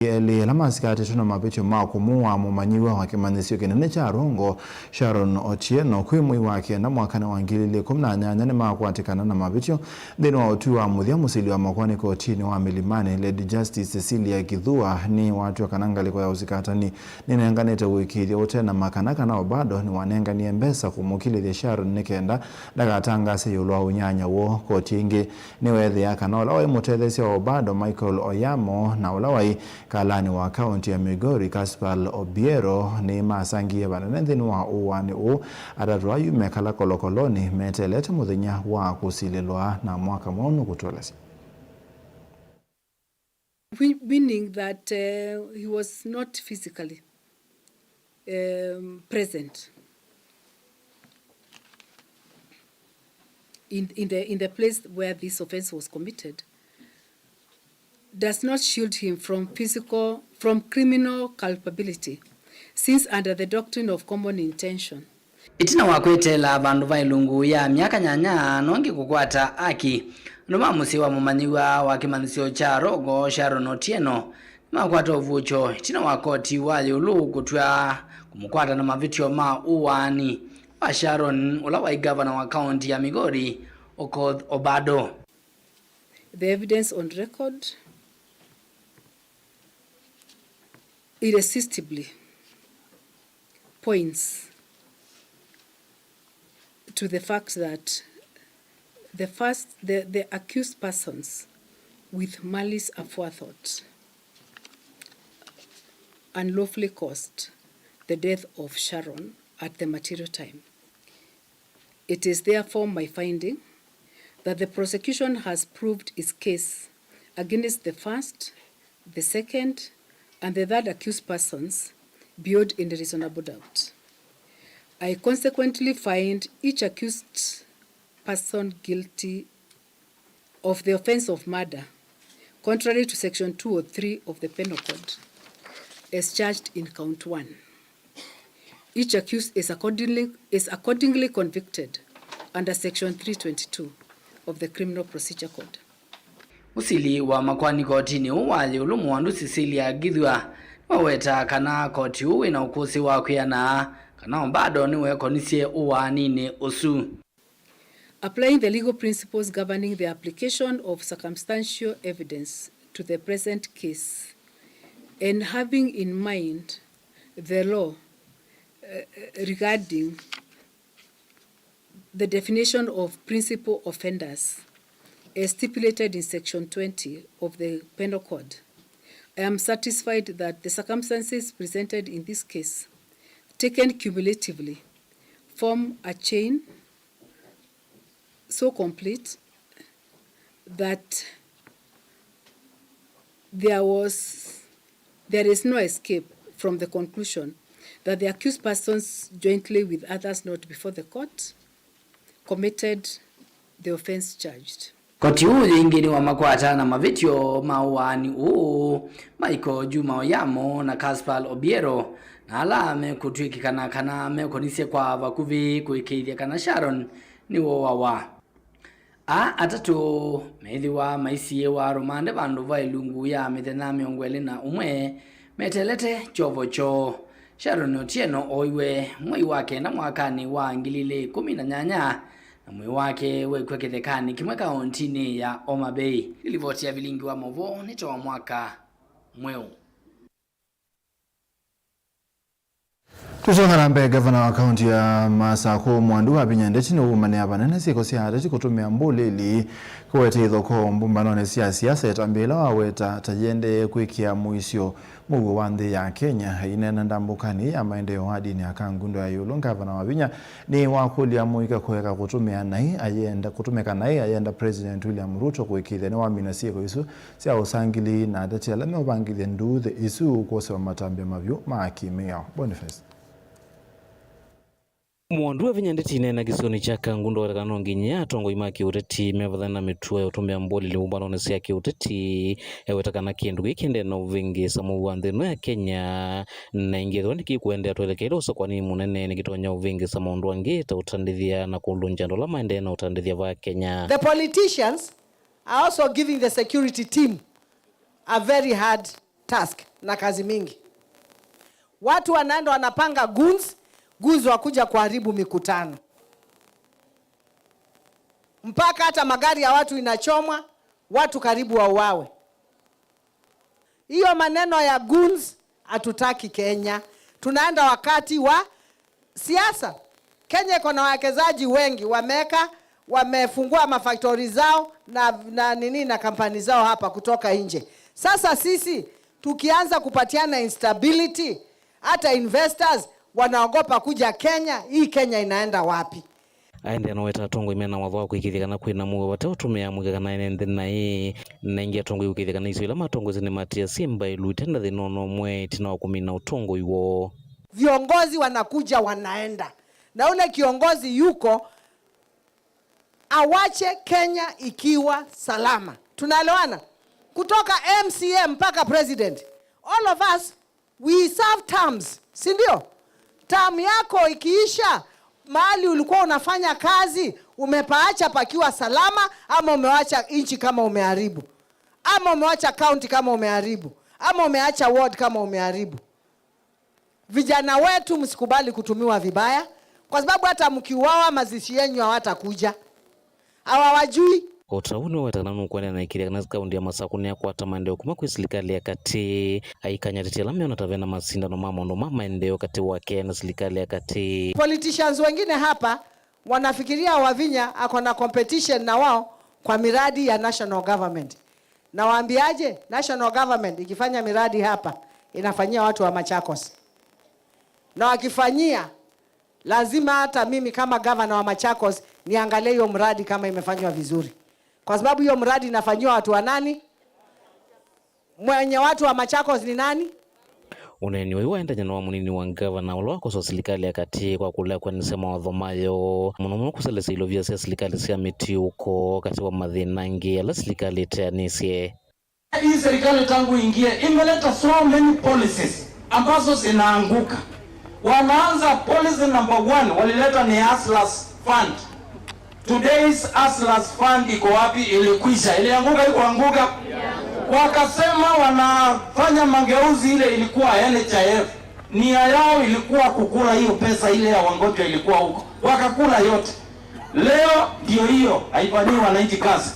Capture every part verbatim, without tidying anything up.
Elĩ ala masikatĩtwe na mavĩtyo ma kũmũaa mũmanyĩw'a wa kĩmanyĩsyo kĩnene kya Rongo, Sharon Otieno, kwĩ mwei wa kenda mwakanĩ wa ngili ilĩ ikũmi na nyanya nĩmakwatĩkana na mavĩtyo nthĩnĩ wa ũtwi wa mũthya. Mũsili wa makoani kotinĩ wa Milimani, Lady Justice Cecilia Githua, nĩwatw'a kana ngalĩko ya ũsikatani nĩnenganĩte ũĩkĩĩthyo ũte na makana kana Obado nĩwanenganie mbesa kũmũkilĩthya Sharon nĩ kenda ndakatangaase ĩũlũ wa ũnyanya woo. Koti ĩngĩ nĩweethĩa kana ũla waĩ mũtetheesya wa Obado, Michael Oyamo, na ũla waĩ kalanĩ wa kaũnti ya Migori, Caspar Obiero, nĩmasangie vanene nthĩnĩ wa ũaani ũũ. Atatũ ayu mekala kolokolonĩ meteelete mũthenya wa kũsilĩlwa na mwaka mweũ nũkũtũelesya. Whi-, meaning that, uh, he was not physically, um, present in, in the, in the place where this offense was committed does not shield him from physical, from criminal culpability, since under the doctrine of common intention, Ĩtina wa kweteela vandũ va ĩlungu ya myaka nyanya, nongi kũkwata aki. Andũ ma mũsyĩ wa mũmanyĩw'a wa kĩmanyĩsyo kya Rongo, Sharon Otieno, nĩmakwata ũvuũkyo ĩtina wa koti wa ĩũlũ kũtw'a kũmũkwata na mavĩtyo ma ũaani wa Sharon, ũla waĩ ngavana wa kaũnti ya Migori, Okoth Obado. The evidence on record irresistibly points to the fact that the first, the, the accused persons with malice aforethought unlawfully caused the death of Sharon at the material time. It is therefore my finding that the prosecution has proved its case against the first, the second, and the third accused persons beyond any reasonable doubt. I consequently find each accused person guilty of the offense of murder, contrary to section two oh three of the Penal Code, as charged in count one. Each accused is accordingly, is accordingly convicted under section three twenty-two of the Criminal Procedure Code. Mũsili wa makoani kotinĩ ũũ wa ĩũlũ, Mũandũ Cecilia Githua, nĩwawetaa kana koti ũũ wĩna ũkũsĩ wa kwĩana kana Obado nĩweekonisye ũaaninĩ ũsu. Applying the legal principles governing the application of circumstantial evidence to the present case, and having in mind the law, uh, regarding the definition of principal offenders as stipulated in section twenty of the Penal Code, I am satisfied that the circumstances presented in this case, taken cumulatively, form a chain so complete that there was, there is no escape from the conclusion that the accused persons, jointly with others not before the court, committed the offense charged. Koti ũũ yĩngĩ nĩwamakwata na mavĩtyo ma ũaani ũũ, Michael Juma Oyamo na Caspar Obiero, na ala mekũtw'ĩkĩkana kana mekonisye kwa vakuvĩ kũĩkĩĩthya kana Sharon nĩwooawa. Aa atatũ meĩthĩwa maisiĩĩwa rũmande vandũ va ĩlungu ya mĩthenya mĩongo ĩlĩ na ũmwe meteelete kyovo kyoo. Sharon Otieno ooiwe mwei wa kenda mwakanĩ wa ngili ilĩ ikũmi na nyanya, na mwĩĩ wake wekw'a kĩthekanĩ kĩmwe kaũntinĩ ya Homa Bay. Nĩ livoti ya vilingi wa maũvoo nĩ ta wa mwaka mweũ. Tũsonga na mbee, ngavana wa kaũnti ya Masakũ, Mwandu wa Vinya Ndeti, nĩwaumanĩa vanene syĩko sya ateti kũtũmĩa mbũlĩli kũete ithokoo mbũmbanonĩ sya siasa, ĩtambya ĩla waweta ta yĩendee kwĩkĩa mũisyo mũuo wa nthĩ ya Kenya. Aineena ndambũkanĩ ya maendeeo wadinĩ ya Kangundo ya ĩũlũ, ngavana wa Vinya nĩwakũlya mũika kũeka kũtũmĩa naĩ ayenda, kũtũmĩka naĩ ayenda President William Ruto kũĩkĩĩthya nĩwamina syĩko isu sya ũsangĩli na ateti ala meũvangĩthya nduuthĩ isu kwosewa matambya mavyũ ma kĩmĩao. Boniface. Mwandu wa Vinya Ndeti aineena kĩsionĩ kya Kangundo weta kana no nginya atongoi ma kĩũteti mevathane na mĩtuo ya ũtũmĩa mbũlĩli mbũmbanonĩ sya kĩũteti. Eweta kana kĩndũ kĩĩ kĩendee na ũvĩngĩĩsa mũuo wa nthĩ ĩno ya Kenya, na ĩngĩ ethĩwa nĩkĩkũendeea twelekele ũsakũanĩnĩ mũnene nĩkĩtonya ũvĩngĩĩsa maũndũ angĩ ta ũtandĩthya na kũlũngya andũ ala maendee na ũtandĩthya vaa Kenya. The politicians are also giving the security team a very hard task na kazi mingi. Watu wanaenda wanapanga goons, goons wakuja kuharibu mikutano. Mpaka hata magari ya watu inachomwa, watu karibu wauawe. Hiyo maneno ya goons hatutaki Kenya. Tunaenda wakati wa siasa. Kenya iko na wawekezaji wengi, wameweka, wamefungua mafaktori zao na, na nini na kampani zao hapa kutoka nje. Sasa sisi tukianza kupatiana instability, hata investors wanaogopa kuja Kenya. Hii Kenya inaenda wapi? Aendeea na weta atongoi mena watho wa kũĩkĩĩthya kana kwĩna mũuo vate ũtũmĩa mũika kana ene nthĩ naĩ. Na ĩngĩ atongoi kũĩkĩĩthya kana isio ila matongoesye nĩmatiasye mbaĩlu ite na thĩna o na ũmwe ĩtina wa kũmina ũtongoi woo. Viongozi wanakuja wanaenda, na ule kiongozi yuko awache Kenya ikiwa salama. Tunaelewana? Kutoka M C A mpaka president, all of us we serve terms, si ndio? Term yako ikiisha, mahali ulikuwa unafanya kazi umepaacha pakiwa salama, ama umewacha nchi kama umeharibu, ama umewacha county kama umeharibu, ama umeacha ward kama umeharibu. Vijana wetu, msikubali kutumiwa vibaya, kwa sababu hata mkiuawa, mazishi yenyu hawatakuja. Hawawajui. O ta ũu nĩwaweta kana nũkũendeea na ĩkĩĩthya kana kaũntĩ ya Masakũ nĩyakwata maendeeo kuma kwĩ silikalĩ ya katĩ, aikany'a ateti ala meona ta vena masindano ma maũndũ ma maendeeo katĩ wake na silikalĩ ya katĩ. Politicians wengine hapa wanafikiria Wavinya ako na competition na wao kwa miradi ya national government. Na waambiaje, national government ikifanya miradi hapa, inafanyia watu wa Machakos. Na wakifanyia, lazima hata mimi kama gavana wa Machakos niangalie hiyo mradi kama imefanywa vizuri. Kwa sababu hiyo mradi inafanyiwa watu wa nani? Mwenye watu wa Machakos ni nani? Ũneeni ũyũ waendany'a na wa mũnini wa ngavana ũla wakosoa silikalĩ ya katĩ kwa kũlea kũendeesya mawatho mayo, mũno mũno kũselesya ilovia sya silikalĩ sya mĩtiũko katĩ wa mathĩna angĩ ala silikalĩ ĩteanĩsye. Hii serikali tangu ingie imeleta so many policies ambazo zinaanguka. Wanaanza policy number one, walileta ni Hustlers Fund. Today's Hustlers Fund iko wapi? Ilikwisha. Ilianguka, ikuanguka? Wakasema wanafanya mageuzi, ile ilikuwa N H I F. Nia yao ilikuwa kukula hiyo pesa ile ya wagonjwa ilikuwa huko. Wakakula yote. Leo ndio hiyo, haifanyii wananchi kazi.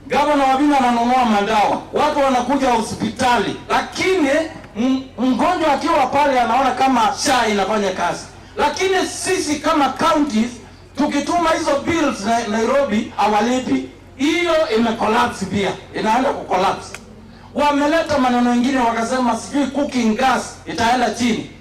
Gavana Wavinya ananunua madawa, watu wanakuja hospitali, lakini m-, mgonjwa akiwa pale anaona kama SHA inafanya kazi. Lakini sisi kama counties, tukituma hizo bills na Nairobi, hawalipi. Hiyo imecollapse pia, inaenda kucollapse. Wameleta maneno mengine, wakasema sijui cooking gas itaenda chini.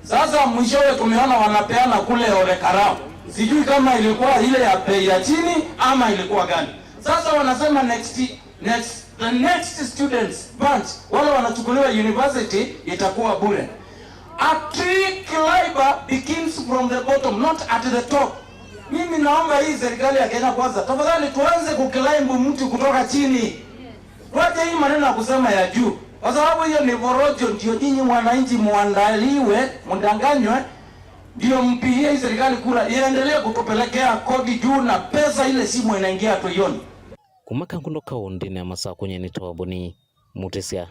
Sasa mwishowe tumeona wanapeana kule Ole Karau. Sijui kama ilikuwa ile ya bei ya chini ama ilikuwa gani. Sasa wanasema next, next, the next students batch, wale wanachukuliwa university, itakuwa bure. A trick labor begins from the bottom, not at the top. Mimi naomba hii serikali ya Kenya Kwanza, tafadhali tuanze kuclimb mti kutoka chini. Tuache hii maneno ya kusema ya juu, kwa sababu hiyo ni vorojo, ndio nyinyi wananchi muandaliwe, mdanganywe, ndio mpigie hii serikali kura, iendelee kutupelekea kodi juu na pesa ile shimo inaingia hatuioni. Kuma Kangundo kaũntĩnĩ ya Masakũ, nyie nĩ Toboni Mutisya.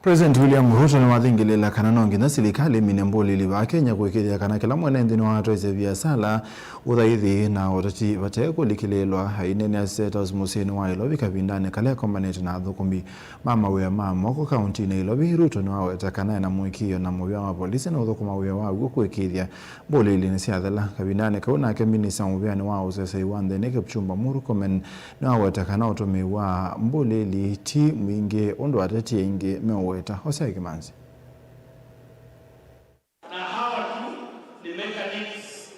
President William Ruto nĩwathingĩlĩĩla kana no nginya silikalĩ ĩmine mbũlĩli vaa Kenya kũĩkĩĩthya kana kĩla mwene nthĩ nĩwatwaĩsye viasala, ũthaithi na ũteti vate kũlikĩlĩĩlwa. Aineenea State House mũsyĩnĩ wa Nairobi kavindanĩ kala ekomanĩte na athũkũmi ma mawĩa ma moko kaũntĩnĩ ya Nairobi, Ruto nĩwaweta kana ena mũĩkĩĩo na mũvĩa wa volisi na ũthũkũma wĩa waw'o kũĩkĩĩthya mbũlĩli nĩsyathela. Kavindanĩ kau nake minista mũvĩanĩ wa ũseseĩ wa nthĩ nĩ Kipchumba Murkomen nĩwaweta kana ũtũmĩi wa mbũlĩli ti mwingĩ ũndũ ateti aingĩ meũweta. Hosea Kimanzi. Na hawa tu ni mechanics,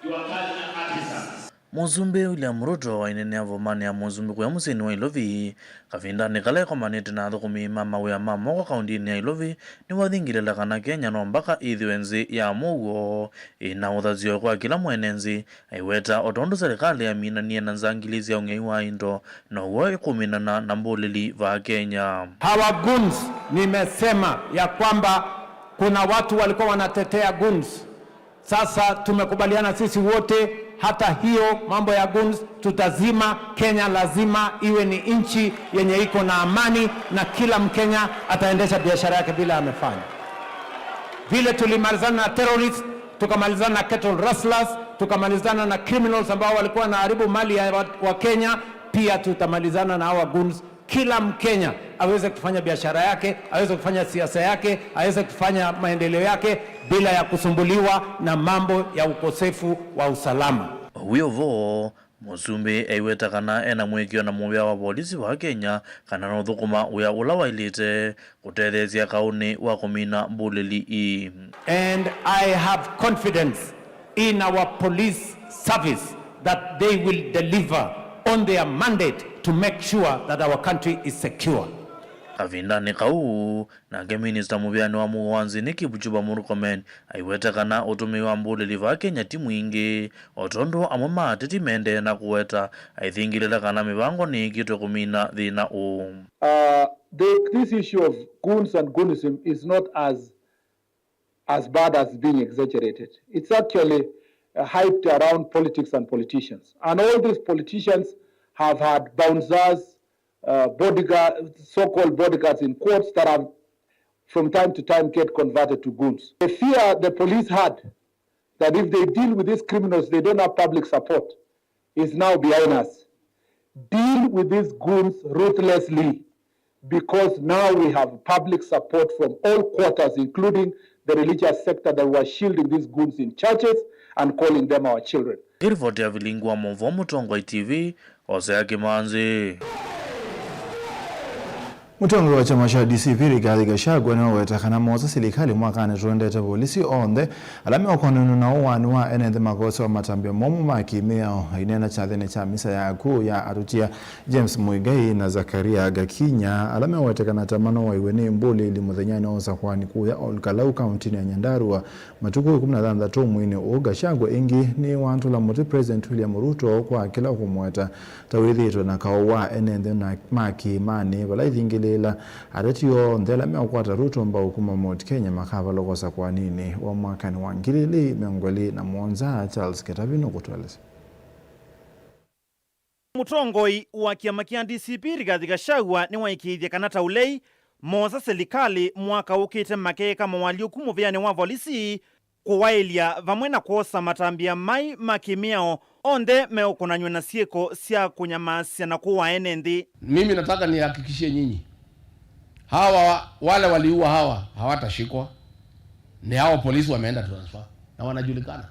jua kali na artisans. Mũsumbĩ William Ruto aineenea vomanĩ ya mũsumbĩ kũya mũsyĩnĩ wa Nairobi kavindanĩ kala ekomanĩte na athũkũmi ma mawĩa ma moko kaũntĩnĩ ya Nairobi, nĩwathingĩlĩĩla kana Kenya no mbaka ĩthĩwe nthĩ ya mũuo, ĩna ũthasyo kwa kĩla mwene nthĩ, aiweta o tondũ serikali yaminanie na nzangili sya ũng'ei wa indo, now'o ĩkũminana na mbũlĩli vaa Kenya. Hawa goons, nimesema ya kwamba kuna watu walikuwa wanatetea goons. Sasa tumekubaliana sisi wote, Hata hiyo mambo ya goons tutazima. Kenya lazima iwe ni nchi yenye iko na amani na kila Mkenya ataendesha biashara yake vile amefanya. Vile tulimalizana na terrorists, tukamalizana na cattle rustlers, tukamalizana na criminals ambao walikuwa wanaharibu mali ya wa, wa Kenya, pia tutamalizana na hawa goons. Kila Mkenya aweze kufanya biashara yake, aweze kufanya siasa yake, aweze kufanya maendeleo yake bila ya kusumbuliwa na mambo ya ukosefu wa usalama. Wĩ o vo, Mũsumbĩ aiweta kana ena mũĩkĩĩo na mũvĩa wa volisi wa Kenya kana nũthũkũma wĩa ũla waĩlĩte kũtetheesya kaũnĩ wa kũmina mbũlĩli ii. And I have confidence in our police service that they will deliver on their mandate to make sure that our country is secure. Kavindanĩ kau, nake minista mũvĩanĩ wa mũuo wa nzĩ nĩ Kipchumba Murkomen aiweta kana ũtũmĩi wa mbũlĩli vaa Kenya ti mwingĩ, o tondũ amwe ma ateti mendee na kũweta aithingĩlĩla kana mĩvango nĩĩkĩtwe kũmina thĩna ũũ. Uh, the, this issue of goons and goonism is not as as bad as being exaggerated. It's actually uh, hyped around politics and politicians. And all these politicians have had bouncers, uh, bodyguard, so-called bodyguards in quotes, that have from time to time get converted to goons. The fear the police had that if they deal with these criminals, they don't have public support, is now behind us. Deal with these goons ruthlessly, because now we have public support from all quarters, including the religious sector that were shielding these goons in churches and calling them our children. Ĩ rivoti ya vilingi wa maũvoo Mũtongoi T V, Hosea Kĩmanzi. Mũtongoi wa kyama kya D C P Rigathi Gachagua nĩwaweta kana moosa silikalĩ mwakanĩ tũendete volisi onthe ala meũkonanw'a na ũaani wa ene nthĩ makosewa matambya momũ ma kĩ-mĩao. Aineena kyathĩnĩ kya misa ya akũũ ya Atutia, James Muigai na Zakaria Gakinya, ala mewetekana ta manowaiwe nĩ mbũlĩli mũthenyanĩ wa ũsakũani kũya Ol Kalou, kauntinĩ ya Nyandarua, matukũ ĩkũmi na thanthatũ mweinĩ ũũ. Gachagua ĩngĩ nĩwatũla mũtĩ President William Ruto kwa kĩla ũkũmũweta ta wĩthĩĩtwe na kaũ wa ene nthĩ na ma kĩĩmanĩ, vala ithingĩlĩĩla ateti onthe ala meũkwata Ruto mbau kuma Mount Kenya makavalũka ũsakũaninĩ wa mwakanĩ wa ngili ilĩ mĩongo ĩlĩ na mũonza. Charles Kĩtavi nũkũtũelesya. Mũtongoi wa kĩama kĩa D C P Rigathi Gachagua nĩwaĩkĩĩthye kana ta ũlei moosa silikalĩ mwaka ũkĩte makeeka moalyũku mũvĩanĩ wa volisi, kũwaĩlya vamwe na kwosa matambya mai ma kĩmĩao onthe meũkonanw'a na syĩko sya kũnyamaasya na kũaa ene nthĩ. Mimi nataka nihakikishie nyinyi, hawa wale waliua hawa hawatashikwa, ni hao polisi wameenda transfer na wanajulikana,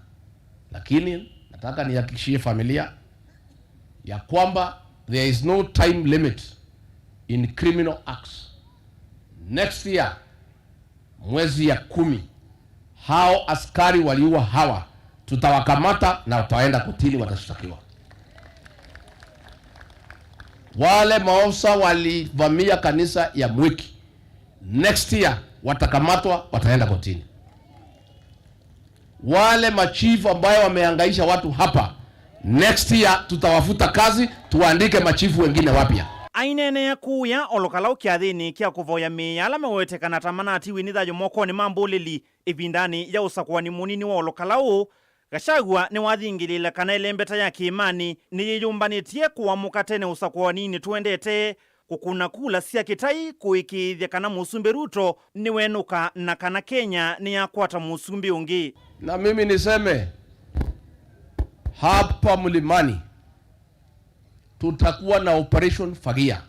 lakini nataka nihakikishie familia ya kwamba there is no time limit in criminal acts. Next year, mwezi ya kumi, hao askari waliua hawa tutawakamata na wataenda kotini, watashtakiwa. Wale maofisa walivamia kanisa ya Mwiki, next year watakamatwa, wataenda kotini. Wale machifu ambayo wamehangaisha watu hapa, next year tutawafuta kazi, tuandike machifu wengine wapya. Aineenea kũya Ol Kalou kyathĩnĩ kya kũvoya mĩĩ ya ala mewetekana ta manatiwe nĩ thayũ mokonĩ ma mbũlĩli ĩvindanĩ ya ũsakũani mũnini wa Ol Kalou, Gachagua nĩwathingĩlĩĩla kana ĩlembeta ya kĩĩmanĩ nĩyĩyũmbanĩtye kũamũka tene ũsakũaninĩ tũendete kũkuna kula sya kĩtai kũĩkĩĩthya kana Mũsumbĩ Ruto nĩwenũka na kana Kenya nĩyakwata mũsumbĩ ũngĩ. Na mimi niseme, hapa Mlimani tutakuwa na operation fagia,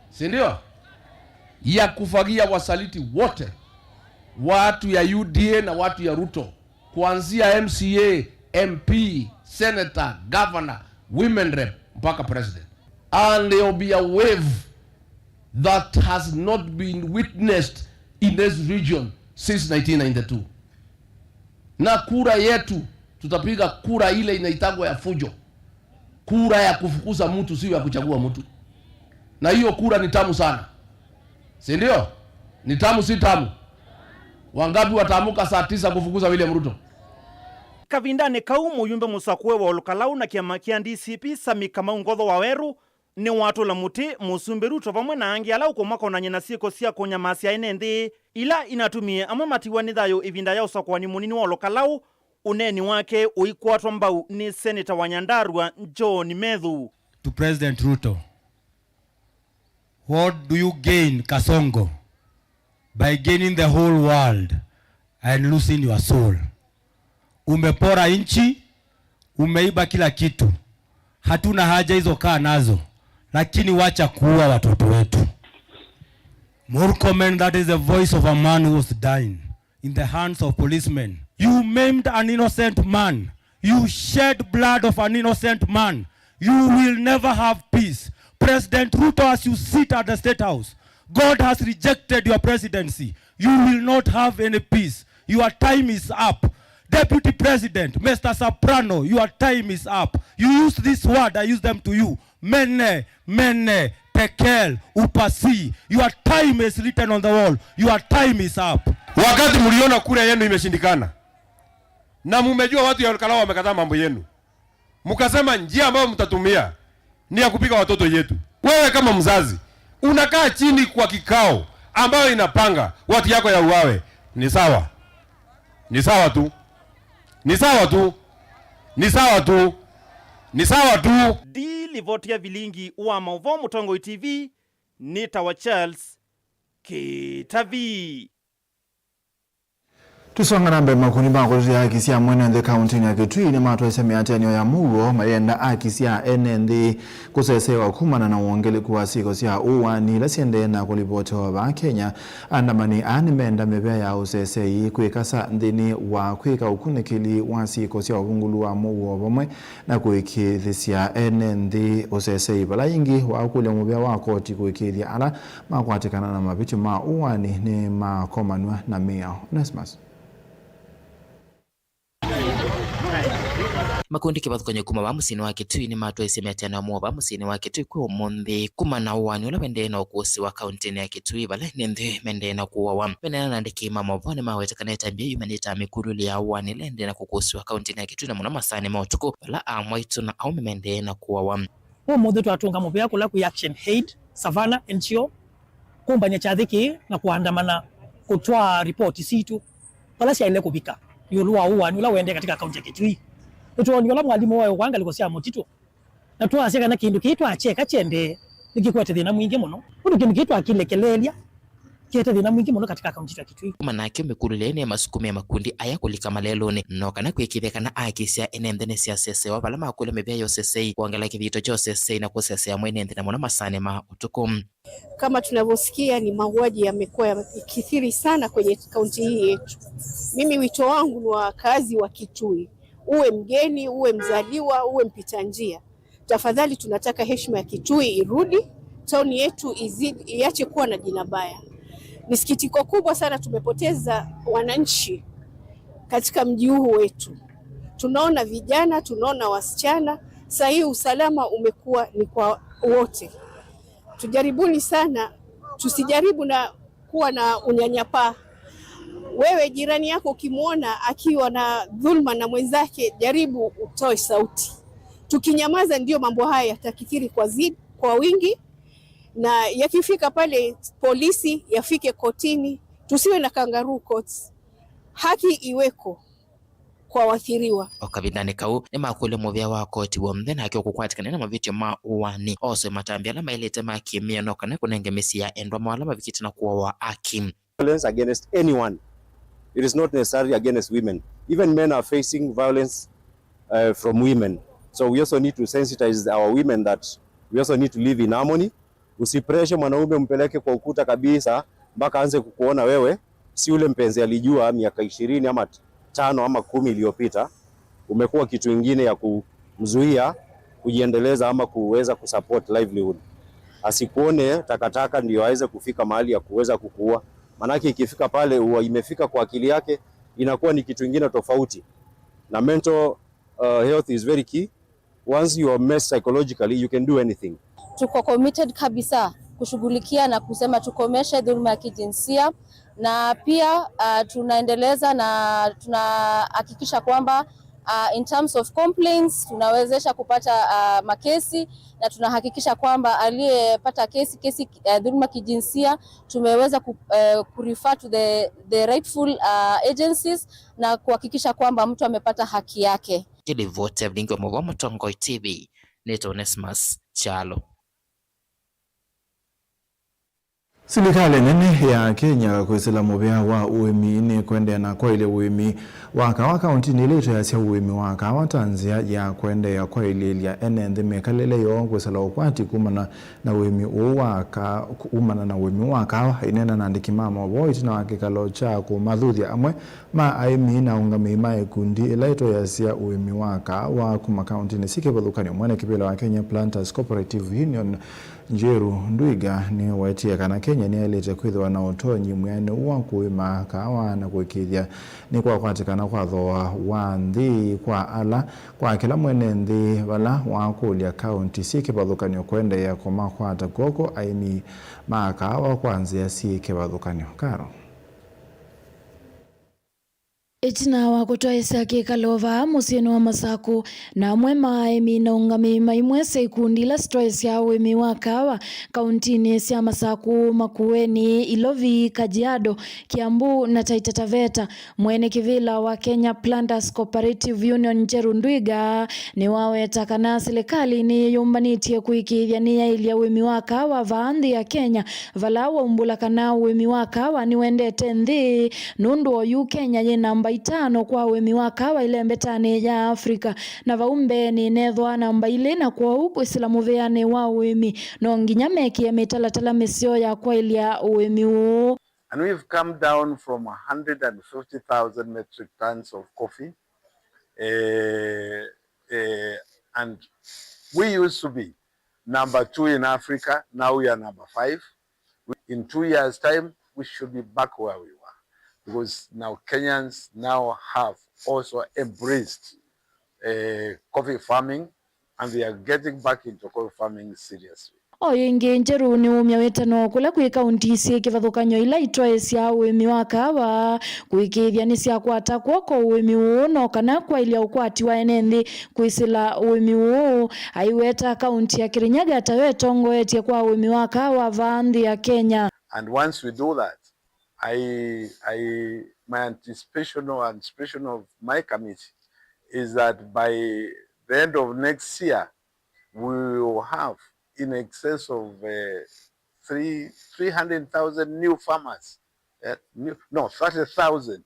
si ndio? Ya kufagia wasaliti wote, watu ya U D A na watu ya Ruto, kuanzia M C A, M P, senator, governor, women rep, mpaka president. And there will be a wave that has not been witnessed in this region since nineteen ninety-two. Na kura yetu, tutapiga kura ile inaitagwa ya fujo, kura ya kufukuza mtu, sio ya kuchagua mtu. Na hiyo kura ni tamu sana, si ndio? Ni tamu, si tamu? Wangapi wataamuka saa tisa kufukuza William Ruto? Kavindanĩ kau, mũyumbe mũsakũe wa Ol Kalou na kĩama kĩa D C P, Sami Kamau Ngotho Waweru, nĩwatũla mũtĩ Mũsumbĩ Ruto vamwe na angĩ ala ũkũmakonany'a na syĩko sya kũnyamasya ene nthĩ, ila inatumie amwe matiwa nĩ thayũ ĩvinda ya ũsakũani mũnini wa Ol Kalou, Ũneeni wake ũikwatwa mbau nĩ Seneta wa Nyandarua, John Methu. To President Ruto, what do you gain, Kasongo, by gaining the whole world and losing your soul? Umepora nchi, umeiba kila kitu. Hatuna haja hizo, kaa nazo, lakini wacha kuua watoto wetu. Murkomen, that is the voice of a man who was dying in the hands of policemen. You maimed an innocent man. You shed blood of an innocent man. You will never have peace. President Ruto, as you sit at the State House, God has rejected your presidency. You will not have any peace. Your time is up. Deputy President, Mister Soprano, your time is up. You use this word, I use them to you. Mene, mene, tekel, upasi. Your time is written on the wall. Your time is up. Wakati mliona kura yenu imeshindikana na mumejua watu ya Olkalau wamekataa mambo yenu, mkasema njia ambayo mtatumia ni ya kupiga watoto yetu. Wewe kama mzazi, unakaa chini kwa kikao ambayo inapanga watu yako ya uwawe. Ni sawa. Ni sawa tu. Ni sawa tu. Ni sawa tu. Ni sawa tu. Ndi livoti ya vilingi wa maũvoo Mũtongoi T V, nĩtawa Charles Kĩtavi. Tũsonga na mbee, makundi ma kũtetea haki sya mwene nthĩ kauntinĩ ya Kitui nĩmatwaisye mĩatĩanĩo ya mũuo mayenda haki sya ene nthĩ kũsesewa kumana na wongeleku wa syĩko sya ũaani ila syendee na kũlivotewa vaa Kenya. Andamani aa nĩmenda mĩvĩa ya ũsesei kwĩkasa nthĩnĩ wa kwĩka ũkunĩkĩli wa syĩko sya ũvungũlu wa mũuo vamwe na kũĩkĩĩthĩsya ene nthĩ ũsesei. Vala ĩngĩ wakũlya mũvĩa wa koti kũĩkĩĩthya ala makwatĩkana na mavĩtyo ma ũaani nĩmakomanw'a na mĩao. Onesmus. Makundi kĩvathũkany'o kuma vaa mũsyĩnĩ wa Kitui nĩmatwaisye mĩatĩanĩo ya mũuo vaa mũsyĩnĩ wa Kitui kwĩ ũmũnthĩ kumana na ũaani ũla wendee na ũkũsĩwa kauntinĩ ya Kitui, vala ene nthĩ mendee na kũawa. Meneena na andĩki ma maũvoo nĩmaweta kana ĩtambya yĩu ĩmanĩtaa mĩkulĩlye ya ũaani ĩla ĩendee na kũkũsĩwa kauntinĩ ya Kitui, na mũno masaanĩ ma ũtukũ vala amwaitũ na aũme mendee na kũawa. Ũmũnthĩ twatũnga mũvea kũla kwĩ Action Aid, Savannah N G O, kũmbany'a kyathĩ kĩĩ na kũandamana kũtwaa ripoti sitũ vala syaĩle kũvika ĩũlũ wa ũaani ũla ũendee katika kaunti ya Kitui. Nĩtwoonie ũla mwalimũ waeũkwa ngalĩko sya mũtitũ, na twasya kana kĩndũ kĩĩ twakyeka kyendee nĩkĩkwete thĩna mwingĩ mũno, ũndũ kĩndũ kĩĩ twakĩlekeleelya kĩete thĩna mwingĩ mũno katika kaunti ya Kitui. Kuma nake mĩkulĩlye nĩ masukumĩe makundi aya kũlika malelũnĩ no kana kwĩkĩĩthya kana haki sya ene nthĩ nĩsyasesewa vala makũlya mĩvĩa ya ũsesei, kwongela kĩthito kya ũsesei na kũsesea mwene nthĩ na mũno masaanĩ ma ũtukũ. Kama tunavyosikia, ni mauaji yamekuwa yakikithiri sana kwenye kaunti hii yetu. Mimi wito wangu ni wakazi wa Kitui, uwe mgeni, uwe mzaliwa, uwe mpita njia, tafadhali tunataka heshima ya Kitui irudi, tauni yetu izidi, iache kuwa na jina baya. Ni sikitiko kubwa sana, tumepoteza wananchi katika mji huu wetu. Tunaona vijana, tunaona wasichana, saa hii usalama umekuwa ni kwa wote. Tujaribuni sana, tusijaribu na kuwa na unyanyapaa. Wewe jirani yako ukimwona akiwa na dhulma na mwenzake, jaribu utoe sauti. Tukinyamaza, ndio mambo haya yatakithiri kwa zi-, kwa wingi, na yakifika pale polisi, yafike kotini. Tusiwe na kangaroo courts. Haki iweko kwa wathiriwa. O kavindanĩ kau, nĩmakũlya mũvĩa wa koti w'onthe nake ũkũkwatĩkana na mavĩtyo ma ũaani oswe matambya ala maĩlĩte ma kĩmĩao no kana kũnenge mĩsyĩ ya endwa moo ala mavikĩte na kũawa aki. Violence against anyone. It is not necessarily against women. Even men are facing violence, uh, from women. So we also need to sensitize our women that we also need to live in harmony. Usipreshe mwanaume umpeleke kwa ukuta kabisa mpaka aanze kukuona wewe si ule mpenzi alijua miaka ishirini ama tano ama kumi iliyopita. Umekuwa kitu ingine ya kumzuia kujiendeleza ama kuweza kusupport livelihood. Asikuone takataka ndio aweze kufika mahali ya kuweza kukuua. Maanake ikifika pale huwa imefika kwa akili yake, inakuwa ni kitu ingine tofauti. Na mental, uh, health is very key. Once you are messed psychologically, you can do anything. Tuko committed kabisa kushughulikia na kusema tukomeshe dhuluma ya kijinsia, na pia, uh, tunaendeleza na tunahakikisha kwamba Uh, in terms of complaints, tunawezesha kupata uh, makesi, na tunahakikisha kwamba aliyepata kesi, kesi uh, dhuluma kijinsia, tumeweza ku, uh, kurefer to the, the rightful uh, agencies na kuhakikisha kwamba mtu amepata haki yake. Kĩlivoti ya vilingi wa mũvoo Mũtongoi T V, nĩtwa Onesmus Kyalo. Silikalĩ nene ya Kenya kwĩsĩla mũvĩa wa ũĩmi nĩkwendea na kwaĩlya ũĩmi wa kawa kaũntĩnĩ ĩla ĩtoeasya ũĩmi wa kawa ta nzĩa ya kwendeea kwaĩlĩĩlya ene nthĩ mĩkalĩle yoo kwĩsĩla ũkwati kumana na ũĩmi ũũ wa ka-, kumana na ũĩmi wa kawa. Aineena na andĩki ma maũvoo ĩtina wa kĩkalo kya kũmathuthya amwe ma aĩmi na aũngamĩi ma ikundi ila itoeasya ũĩmi wa kawa kuma kaũntĩnĩ syĩ kĩvathũkany'o, mwene kĩvĩla wa Kenya Planters Cooperative Union, Njeru Ndwiga nĩwetie kana Kenya nĩyaĩlĩte kwĩthĩwa na ũtonyi mwĩanĩu wa kũĩma kawa na kũĩkĩĩthya nĩkwakwatĩkana kwa thooa wa nthĩ kwa ala, kwa kĩla mwene nthĩ vala wakũlya kaũntĩ syĩ kĩvathũkany'o kwendeea kũmakwata kw'oko aĩmi ma kawa kwa nzĩa syĩ kĩvathũkany'o. Karo. Ĩtina wa kũtwaĩsya kĩkalo vaa mũsyĩnĩ wa Masakũ na amwe ma aĩmi na aũngamĩi ma imwe sya ikundi ila sitwaĩsya ũĩmi wa kawa kaũntĩnĩ sya Masakũ, Makueni, Ilovi, Kajiado, Kiambu na Taita Taveta, mwene kĩvĩla wa Kenya Planters Cooperative Union Njeru Ndwiga nĩwaweta kana silikalĩ nĩyĩyũmbanĩtye kũĩkĩĩthya nĩyaĩlya ũĩmi wa kawa vaa nthĩ ya Kenya, vala waumbũla kana ũĩmi wa kawa nĩwendete nthĩ. Nũndũ oyu Kenya yĩ namba itano kwa ũĩmi wa kawa ĩlembetanĩ ya Africa, na vau mbeenĩ ĩneethwa namba ilĩ, na kwoou kwĩsĩla mũvĩanĩ wa ũĩmi, no nginya mekĩe mĩtalatala mĩseo ya kwaĩlya ũĩmi ũũ. And we've come down from a hundred and fifty thousand metric tons of coffee, eh, eh, and we used to be number two in Africa, now we are number five. In two years' time, we should be back where we were, because now Kenyans now have also embraced, eh, coffee farming, and they are getting back into coffee farming seriously. O yĩngĩ, Njeru nĩumya wĩtano kũla kwĩ kaunti syĩ kĩvathũkany'o ila itwaĩsya ũĩmi wa kawa kũĩkĩĩthya nĩsyakwata kw'oko ũĩmi ũũ, no kana kwaĩlya ũkwati wa ene nthĩ kwĩsĩla ũĩmi ũũ. Aiweta kaunti ya Kirinyaga tayo ĩtongoetye kwa ũĩmi wa kawa vaa nthĩ ya Kenya. And once we do that, I, I, my anticipation or anticipation of my committee is that by the end of next year, we will have in excess of, uh, three, three hundred thousand new farmers. Eh, new, no, thirty thousand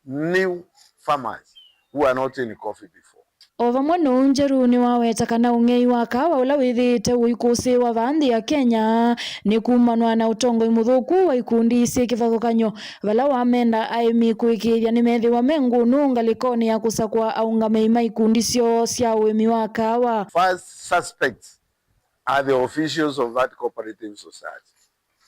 new farmers who are not in coffee before. O vamwe na ũu, Njeru nĩwaweta kana ũng'ei wa kawa ũla wĩthĩĩte ũikũsĩĩwa vaa nthĩ ya Kenya nĩ kumanwa na ũtongoi mũthũku wa ikundi syĩ kĩvathũkany'o, vala wamenda aĩmi kũĩkĩĩthya nĩmethĩwa me ngũnũ ngalĩkonĩ ya kũsakũa aũngamĩi ma ikundi syoo sya ũĩmi wa kawa. First suspects are the officials of that cooperative society.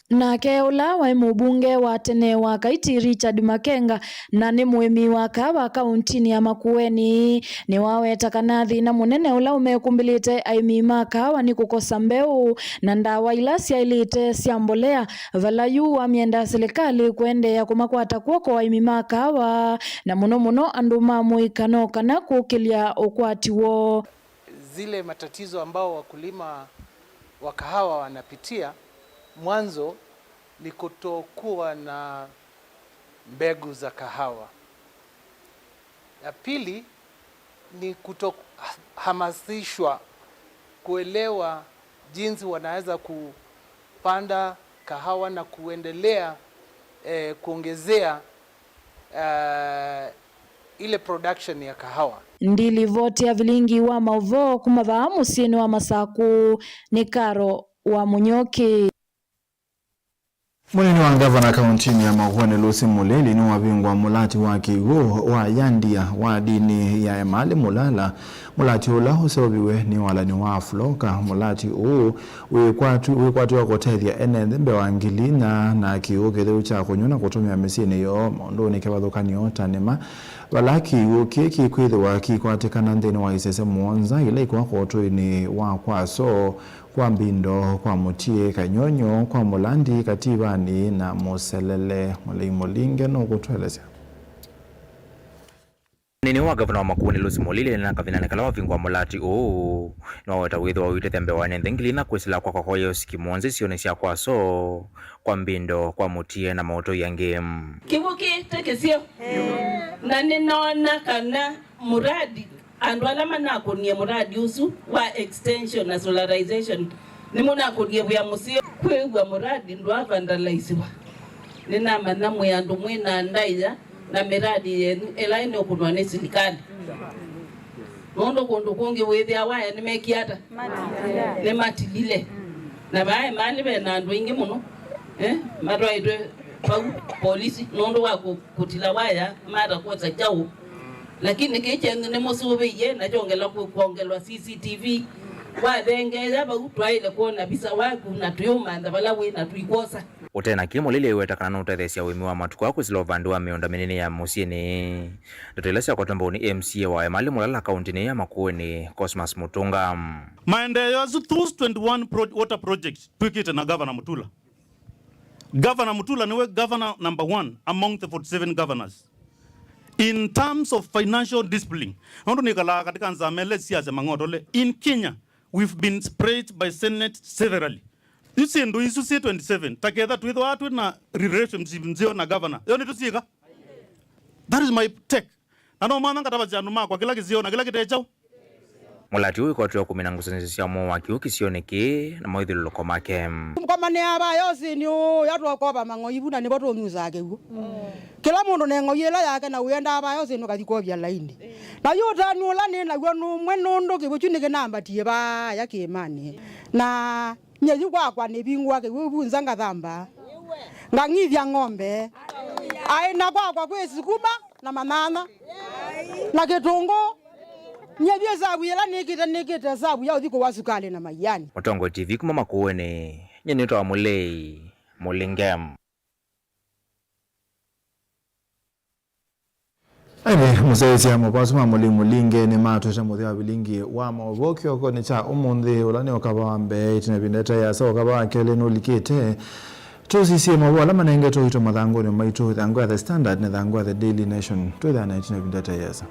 Nake ũla waĩ mũmbunge wa tene wa Kaiti, Richard Makenga, na nĩ mũĩmi wa kawa kauntinĩ ya Makueni, nĩwaweta kana thĩna mũnene ũla ũmekumbĩlĩte aĩmi ma kawa nĩ kũkosa mbeũ na ndawa ila syaĩlĩte sya mbolea, vala yu wamyenda silikalĩ kũendeea kũmakwata kw'oko aĩmi ma kawa, na mũno mũno andũ ma mũika, no kana kũkĩlya ũkwati woo. Zile matatizo ambao wakulima wa kahawa wanapitia, mwanzo ni kutokuwa na mbegu za kahawa. Ya pili ni kutohamasishwa kuelewa jinsi wanaweza kupanda kahawa na kuendelea, eh, kuongezea, eh, ile production ya kahawa. Ndilivoti ya vilingi wa maũvoo kuma vaa mũsyĩnĩ wa Masaku nĩ Karo wa Mũnyoki. Mũnini wa ngavana kauntinĩ ya Makueni, Lucy Mũlili, nĩwavingũa mũlati wa kĩw'ũ wa Yandia wa ndini ya Emalĩ Mulala. Mũlati ũla ũseũviw'e nĩ walani wa Afloka. Mũlati ũũ wĩkwatu-, wĩkwatĩwa kũtethya ene nthĩ mbee wa ngili inya na kĩw'ũ kĩtheu kya kũnywa na kũtũmĩa mĩsyĩnĩ yoo maũndũnĩ kĩvathũkany'o ta nĩma, vala kĩw'ũ kĩĩ kĩkwĩthĩwa kĩikwatĩkana nthĩnĩ wa isese mũonza ila ikwakwa ũtũinĩ wa Kwaso, kwa Mbindo, kwa Mũtiĩ, Kanyonyo, kwa Mũlandi, Kativani na Mũselele. Mũlei Mũlinge nũkũtũelesya. Mũnini wa ngavana wa Makueni Lucy Mũlili na kavindanĩ kala wavingũa mũlati ũũ, nĩwaweta wĩthĩwa ũitethya mbee wa ene nthĩ ngili inya kwĩsĩla kwa kwakoya ũsiki mũonze isionĩ sya Kwaso kwa Mbindo, kwa Mũtie na maũtoi angĩ. Kĩw'ũ kĩte kĩseo. Na nĩnoona kana mũradi, andũ ala manakũnie mũradi ũsu wa extension na solarization, nĩmũnakũnie wĩa mũseo. Kwĩw'a mũradi ndwavandalaisiwa. Nĩnamanya mwĩ andũ mwĩ na ndaĩa na mĩradi yenyu ĩla ĩnĩũkũnwa nĩ silikalĩ. Nũndũ kũndũ kũngĩ wĩthĩa waya nĩmekie ata? Nĩmatilile. Na vaa Emali ve na andũ aingĩ mũno, eh, matwaĩtwe vau polisi nũndũ wa kũ-, kũtila waya mata kwosa kyaũ. Lakini kĩĩ kyenyu nĩmũsũvĩie na kyongela kũ-, kwongelwa C C T V. Wathengeea vau, twaĩle kwona visa waku na tũyũmantha vala wĩ na tũikwosa. Ũte na kĩ, Mũlili aiweta kana nũũtetheesya ũĩmi wa matukũ aa kwĩsĩla ũvandi wa mĩũnda mĩnini ya mũsyĩnĩ. Ndeto ila syakwatwa mbau nĩ M C A wa Emali Mulala kaũntĩnĩ ya Makueni, Cosmas Mutunga. Maendeeo asu, those twenty-one pro-, water projects twĩkĩte na Governor Mutula. Governor Mutula nĩwe governor number one among the forty-seven governors in terms of financial discipline. Nũndũ nĩkalaa katika nzama ĩla siasya mang'otole. In Kenya, we've been sprayed by Senate severally. Yu syĩndũ isu syĩ twenty-seven, ta ketha twĩthĩwa twĩ na relationship nzeo na governor, yo nĩtũsyĩka? That is my take. Na no mwana ngatavasya andũ makwa kĩla kĩseo na kĩla kĩte kyaũ. Mũlati ũũ wĩkotwe kũmina ngusanĩsyo sya mũo wa kĩw'ũ kĩsionĩ kĩĩ na maithyũlũlũko make. Tũkomanĩaa vaa ũsĩnĩ ũũ, ya tũkova mang'oi vu na nĩvo tũnyusaa kĩw'ũ. Kĩla mũndũ na ĩng'oi ĩla yake na ũendaa vaa ũsĩnĩ ũkathi kwovya laini. Na yu ũtanu ũla nĩ naw'o nũmwe nũndũ kĩw'ũ kyu nĩkĩnambatie vaa ya kĩĩmanĩ. Na nyie yu kwakwa nĩvingũa kĩw'ũ vu nza ngathamba. Ngang'ithya ng'ombe. Aĩ na kwakwa kwĩ sukuma na manyanya na kĩtũngũ. Nyie vyũ savu yĩla nĩkĩte, nĩkĩte savu ya ũthi kũwa sukalĩ na maiani. Mũtongoi T V kuma Makueni, nyie nĩtawa Mũlei Mũlinge. Ĩndĩ mũsyaĩĩsya maũvoo asu ma Mũlei Mũlinge nĩmatwete mũthya wa vilingi wa maũvoo kĩokonĩ kya ũmũnthĩ, ũla nĩ ũkava wa mbee ĩtina ĩvinda ĩtaĩ yasa. Ũkava wa kelĩ nũlikĩte. Tũsisye maũvoo ala manengetwe ũito mathangũnĩ maitũ, ĩthangũ ya The Standard na ĩthangũ ya The Daily Nation. Twĩthĩane ĩtina ĩvinda ĩtaĩ yasa.